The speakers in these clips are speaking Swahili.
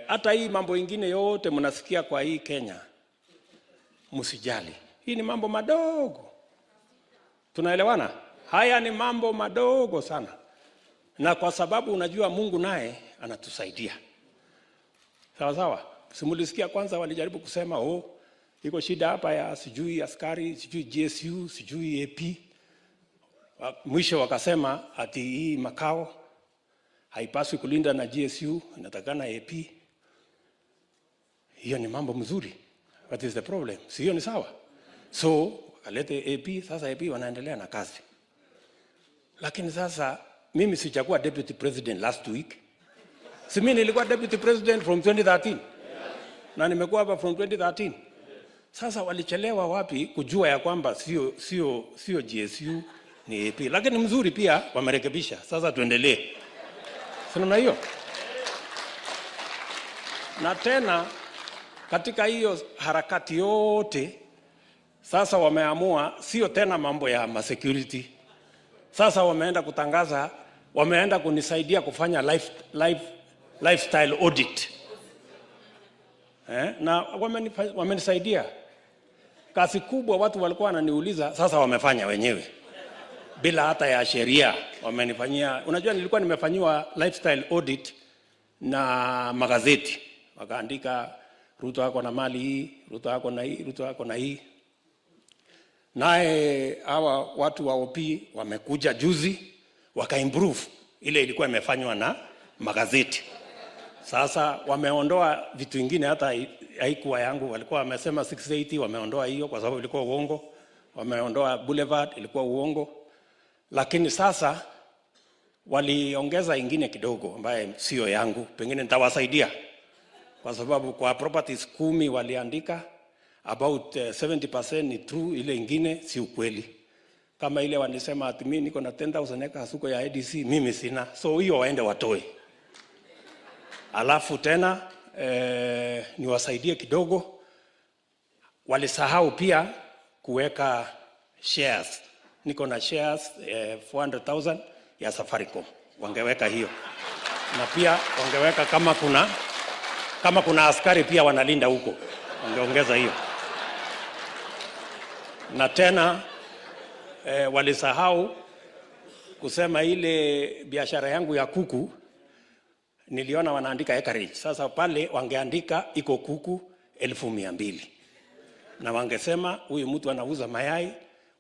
Hata hii mambo ingine yote mnasikia kwa hii Kenya, msijali. Hii ni mambo madogo. Tunaelewana? Haya ni mambo madogo sana, na kwa sababu unajua Mungu naye anatusaidia. Sawa sawa. Simulisikia kwanza walijaribu kusema, oh, iko shida hapa ya sijui askari, sijui GSU, sijui AP. Mwisho wakasema ati hii makao haipaswi kulinda na GSU, inatakana AP. Hiyo ni mambo mzuri. What is the problem? Si hiyo ni sawa? So wakalete AP, sasa AP wanaendelea na kazi. Lakini sasa mimi sijakuwa deputy president last week. Si mimi nilikuwa deputy president from 2013. Na nimekuwa hapa from 2013. Sasa walichelewa wapi kujua ya kwamba sio GSU, ni AP? Lakini mzuri pia wamerekebisha. Sasa tuendelee. Si namna hiyo? Na tena katika hiyo harakati yote sasa wameamua sio tena mambo ya ma security. Sasa wameenda kutangaza, wameenda kunisaidia kufanya lifestyle audit. Na wamenisaidia kazi kubwa. Watu walikuwa wananiuliza, sasa wamefanya wenyewe bila hata ya sheria wamenifanyia. Unajua nilikuwa nimefanyiwa lifestyle audit na magazeti, wakaandika Ruto ako na mali hii, Ruto ako na hii, Ruto ako na hii. Naye hawa watu wa OP wamekuja juzi wakaimprove ile ilikuwa imefanywa na magazeti. Sasa wameondoa vitu vingine hata haikuwa yangu. Walikuwa wamesema 680, wameondoa hiyo kwa sababu ilikuwa uongo. Wameondoa Boulevard, ilikuwa uongo. Lakini sasa waliongeza ingine kidogo ambaye sio yangu, pengine nitawasaidia kwa sababu kwa properties 10 waliandika about 70% ni true, ile ingine si ukweli. Kama ile walisema ati mimi niko na 10,000 acres huko ya ADC, mimi sina, so hiyo waende watoe. Alafu tena niwasaidie kidogo, walisahau pia kuweka shares. Niko na shares 400,000 ya Safaricom, wangeweka hiyo, na pia wangeweka kama kuna askari pia wanalinda huko, wangeongeza hiyo. Na tena walisahau kusema ile biashara yangu ya kuku, niliona wanaandika acreage. Sasa pale wangeandika iko kuku 200,000 na wangesema huyu mtu anauza mayai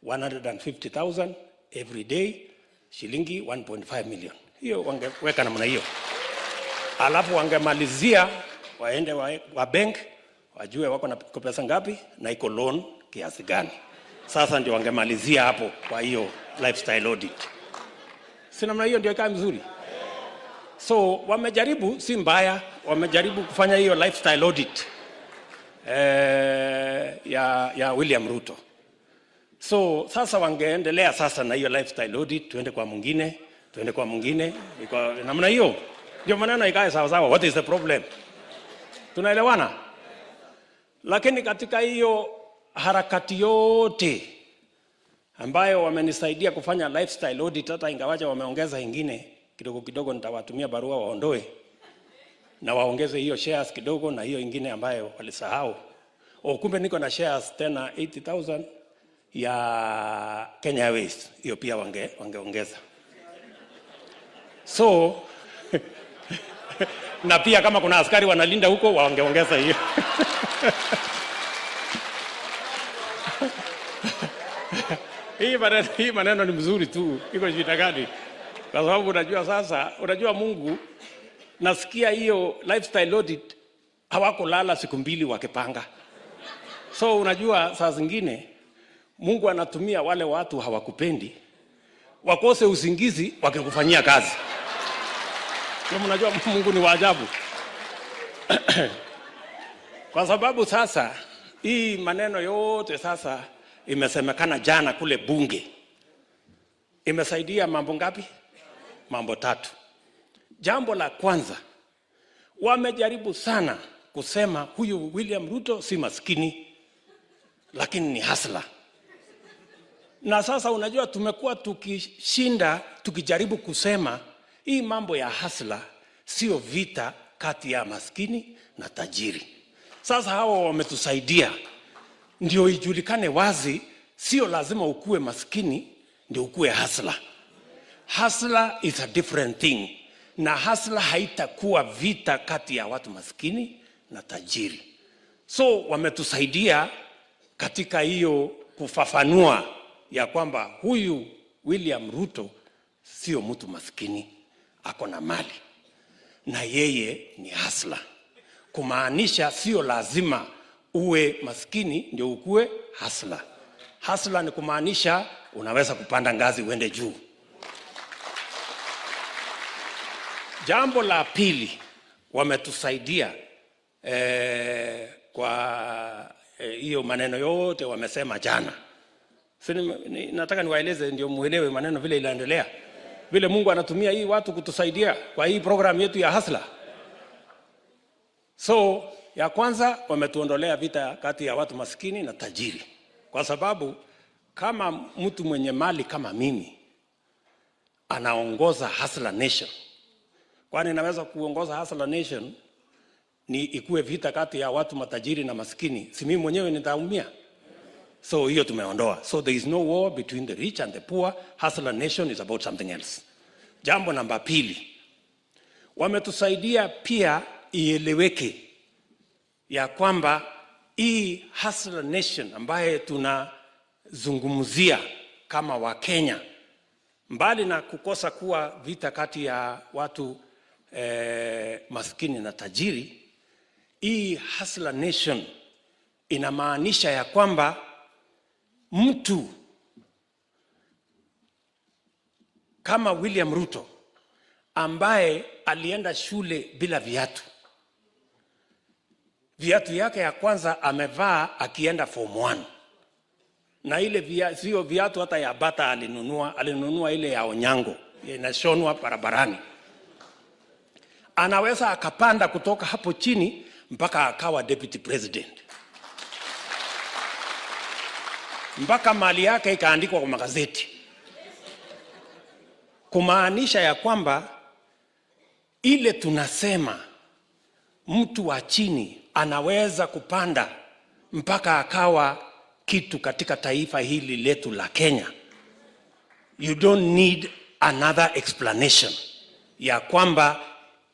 150,000 every day, shilingi 1.5 million. Hiyo wangeweka namna hiyo, alafu wangemalizia waende wa bank wajue wako na pesa ngapi na iko loan kiasi gani. Sasa ndio wangemalizia hapo kwa hiyo lifestyle audit. Si namna hiyo ndio ikae mzuri? So wamejaribu, si mbaya, wamejaribu kufanya hiyo lifestyle audit ya William Ruto. So sasa wangeendelea sasa na hiyo lifestyle audit, tuende kwa mwingine, tuende kwa mwingine, kwa namna hiyo ndio maneno ikae sawa sawa. What is the problem? Tunaelewana? Lakini katika hiyo harakati yote ambayo wamenisaidia kufanya lifestyle audit, hata ingawaje wameongeza ingine kidogo kidogo, nitawatumia barua waondoe na waongeze hiyo shares kidogo na hiyo ingine ambayo walisahau. Oh, kumbe niko na shares tena 80,000 ya Kenya Airways, hiyo pia wangeongeza. So na pia kama kuna askari wanalinda huko wangeongeza hiyo. Hii maneno ni mzuri tu, iko shida gani? Kwa sababu unajua sasa, unajua Mungu, nasikia hiyo lifestyle audit hawakulala siku mbili wakipanga. So unajua saa zingine Mungu anatumia wale watu hawakupendi wakose usingizi wakikufanyia kazi. Kwa mnajua Mungu ni wa ajabu. Kwa sababu sasa hii maneno yote sasa imesemekana jana kule bunge. Imesaidia mambo ngapi? Mambo tatu. Jambo la kwanza, wamejaribu sana kusema huyu William Ruto si maskini, lakini ni hasla. Na sasa unajua tumekuwa tukishinda tukijaribu kusema hii mambo ya hasla sio vita kati kati ya maskini na tajiri. Sasa hawa wametusaidia ndio ijulikane wazi, sio lazima ukuwe maskini ndio ukuwe hustler. Hustler is a different thing, na hustler haitakuwa vita kati ya watu maskini na tajiri. So wametusaidia katika hiyo kufafanua ya kwamba huyu William Ruto sio mtu maskini, ako na mali na yeye ni hustler, kumaanisha sio lazima uwe maskini ndio ukuwe hustler. Hustler ni kumaanisha unaweza kupanda ngazi uende juu. Jambo la pili wametusaidia kwa hiyo maneno yote wamesema jana. Si nataka niwaeleze ndio muelewe maneno vile inaendelea, vile Mungu anatumia hii watu kutusaidia kwa hii program yetu ya Hustler. So ya kwanza wametuondolea vita kati ya watu maskini na tajiri, kwa sababu kama mtu mwenye mali kama mimi anaongoza Hustler Nation, kwani naweza kuongoza Hustler Nation ni ikuwe vita kati ya watu matajiri na maskini? Si mimi mwenyewe nitaumia? So hiyo tumeondoa. So there is no war between the rich and the poor. Hustler Nation is about something else. Jambo namba pili, wametusaidia pia ieleweke ya kwamba hii Hustler Nation ambaye tunazungumzia kama Wakenya, mbali na kukosa kuwa vita kati ya watu maskini na tajiri, hii Hustler Nation inamaanisha ya kwamba mtu kama William Ruto ambaye alienda shule bila viatu, viatu yake ya kwanza amevaa akienda form 1, na ile sio viatu hata ya Bata alinunua, alinunua ile ya Onyango inashonwa barabarani. Anaweza akapanda kutoka hapo chini mpaka akawa deputy president, mpaka mali yake ikaandikwa kwa magazeti, kumaanisha ya kwamba ile tunasema mtu wa chini anaweza kupanda mpaka akawa kitu katika taifa hili letu la Kenya. You don't need another explanation ya kwamba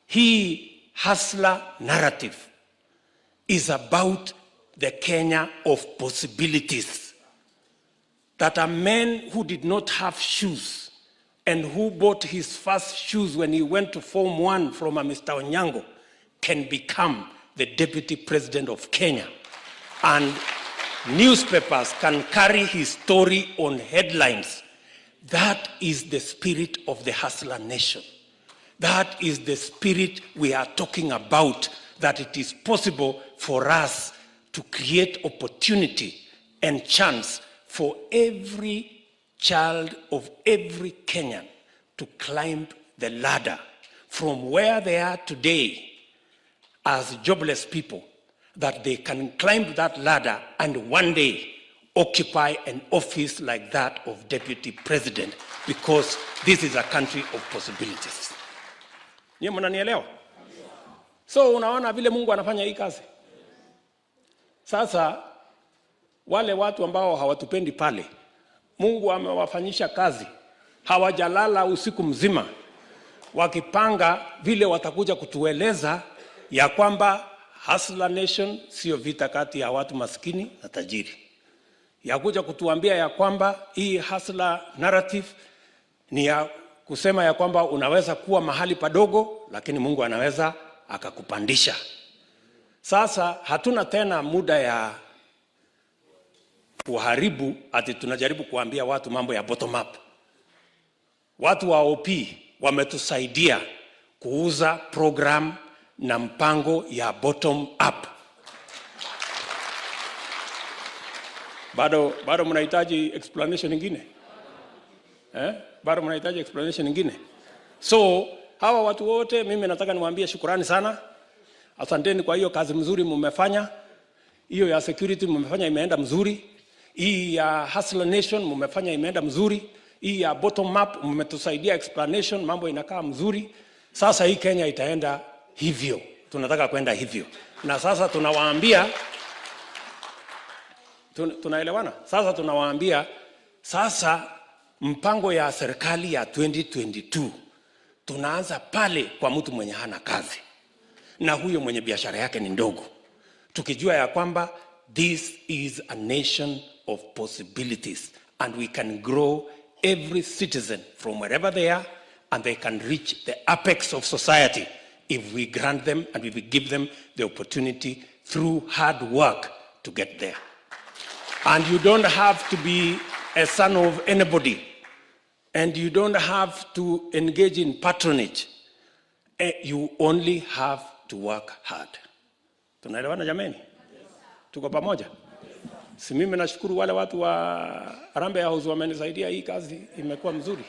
hii hustler narrative is about the Kenya of possibilities, that a man who did not have shoes and who bought his first shoes when he went to Form 1 from a Mr. Onyango can become the deputy president of Kenya. And newspapers can carry his story on headlines. That is the spirit of the Hustler Nation. That is the spirit we are talking about, that it is possible for us to create opportunity and chance for every child of every Kenyan to climb the ladder from where they are today as jobless people, that they can climb that ladder and one day occupy an office like that of deputy president, because this is a country of possibilities. Nyie mnanielewa? So unaona vile Mungu anafanya hii kazi. Sasa wale watu ambao hawatupendi pale, Mungu amewafanyisha kazi, hawajalala usiku mzima wakipanga vile watakuja kutueleza ya kwamba Hustler Nation sio vita kati ya watu maskini na tajiri, ya kuja kutuambia ya kwamba hii hustler narrative ni ya kusema ya kwamba unaweza kuwa mahali padogo, lakini Mungu anaweza akakupandisha. Sasa hatuna tena muda ya kuharibu ati tunajaribu kuambia watu mambo ya bottom up. Watu wa OP wametusaidia kuuza program na mpango ya bottom up. Bado mnahitaji explanation nyingine? Bado mnahitaji explanation nyingine? So hawa watu wote mimi nataka niwaambie shukrani sana. Asanteni kwa hiyo kazi mzuri mmefanya. Hiyo ya security mmefanya imeenda mzuri. Hii ya Hustler Nation mmefanya imeenda mzuri. Hii ya bottom up mmetusaidia explanation, mambo inakaa mzuri. Sasa hii Kenya itaenda hivyo. Tunataka kwenda hivyo, na sasa tunawaambia, tunaelewana? Sasa tunawaambia sasa mpango ya serikali ya 2022 tunaanza pale kwa mtu mwenye hana kazi na huyo mwenye biashara yake ni ndogo, tukijua ya kwamba this is a nation of possibilities and we can grow every citizen from wherever they are, and they can reach the apex of society if we grant them and if we give them the opportunity through hard work to get there. And you don't have to be a son of anybody, and you don't have to engage in patronage. You only have to work hard. Tunaelewana, jameni? Tuko pamoja? Si mimi nashukuru wale watu wa Harambee House wamenisaidia, hii kazi imekuwa mzuri.